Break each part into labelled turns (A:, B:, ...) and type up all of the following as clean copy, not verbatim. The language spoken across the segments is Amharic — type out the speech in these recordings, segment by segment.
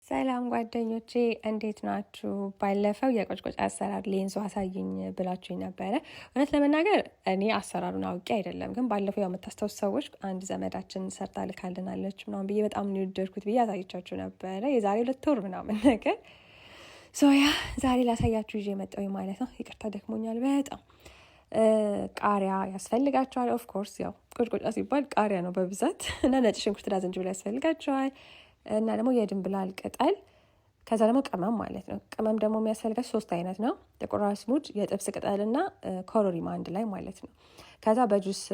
A: ሰላም ጓደኞቼ፣ እንዴት ናችሁ? ባለፈው የቆጭቆጭ አሰራር ሌንሶ አሳይኝ ብላችሁኝ ነበረ። እውነት ለመናገር እኔ አሰራሩን አውቄ አይደለም፣ ግን ባለፈው ያው የምታስታውሱ ሰዎች አንድ ዘመዳችን ሰርታ ልካልናለች ምናምን ብዬ በጣም ነው የወደድኩት ብዬ አሳይቻችሁ ነበረ የዛሬ 2 ወር ምናምን ነገር። So yeah፣ ዛሬ ላሳያችሁ ይዤ መጣሁኝ ማለት ነው። ይቅርታ፣ ደክሞኛል በጣም። ቃሪያ ያስፈልጋችኋል። Of course ያው ቆጭቆጫ ሲባል ቃሪያ ነው በብዛት፣ እና ነጭ ሽንኩርትና ዝንጅብል ያስፈልጋችኋል፣ እና ደግሞ የድንብላል ቅጠል፣ ከዛ ደግሞ ቅመም ማለት ነው። ቅመም ደግሞ የሚያስፈልጋችሁ ሶስት አይነት ነው። ጥቁር አዝሙድ፣ የጥብስ ቅጠል እና ኮሮሪማ አንድ ላይ ማለት ነው። ከዛ በ juice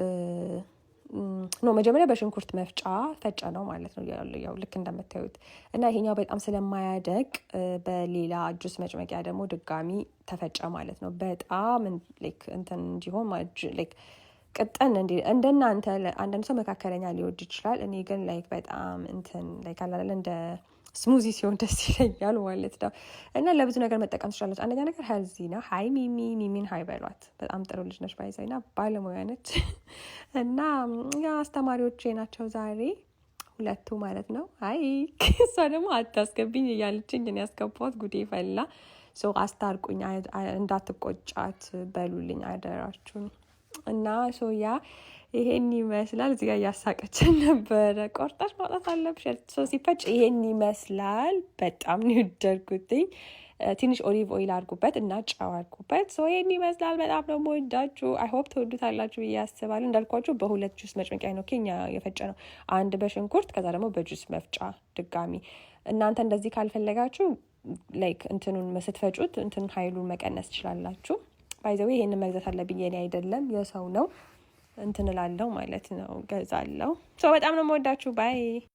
A: no፣ መጀመሪያ በሽንኩርት መፍጫ ፈጨ ነው ማለት ነው። ያው ልክ እንደምታዩት፣ እና ይሄኛው በጣም ስለማያደቅ በሌላ ጁስ መጭመቂያ ደግሞ ድጋሚ ተፈጨ ማለት ነው። በጣም like እንትን እንዲሆን፣ like ቅጥን እንዲ፣ እንደናንተ አንዳንድ ሰው መካከለኛ ሊወድ ይችላል። እኔ ግን like በጣም እንትን like አላለ እንደ smoothie ሲሆን ደስ ይለኛል ማለት ነው። እና ለብዙ ነገር መጠቀም ትችላላችሁ። አንደኛ ነገር healthy ነው። Hi ሚሚ፣ ሚሚን hi በሏት። በጣም ጥሩ ልጅ ነች። By the way እና ባለሙያ ነች። እና ያ አስተማሪዎቼ ናቸው ዛሬ ሁለቱ ማለት ነው። አይ፣ እሷ ደግሞ አታስገብኝ እያለችኝ እኔ ያስገባት፣ ጉዴ ፈላ። So አስታርቁኝ፣ እንዳትቆጫት በሉልኝ አደራችሁን። እና so yeah፣ ይሄን ይመስላል። እዚህ ጋር እያሳቀችን ነበረ። ቆርጣሽ ማውጣት አለብሽ። So ሲፈጭ ይሄን ይመስላል። በጣም ነው የወደድኩትኝ። ትንሽ olive oil አድርጉበት እና ጨው አድርጉበት። So ይሄን ይመስላል። በጣም ነው የምወዳችሁ። I hope ትወዱታላችሁ ብዬ አስባለሁ። እንዳልኳችሁ በሁለት ጁስ መጭመቂያ ነው ኬኛ የፈጨ ነው። አንድ በሽንኩርት፣ ከዛ ደግሞ በጁስ መፍጫ ድጋሚ። እናንተ እንደዚህ ካልፈለጋችሁ like እንትኑን ስትፈጩት እንትኑን ኃይሉን መቀነስ ትችላላችሁ። By the way ይሄንን መግዛት አለብኝ፣ የኔ አይደለም፣ የሰው ነው። እንትን እላለሁ ማለት ነው፣ ገዛለሁ። So በጣም ነው የምወዳችሁ። Bye.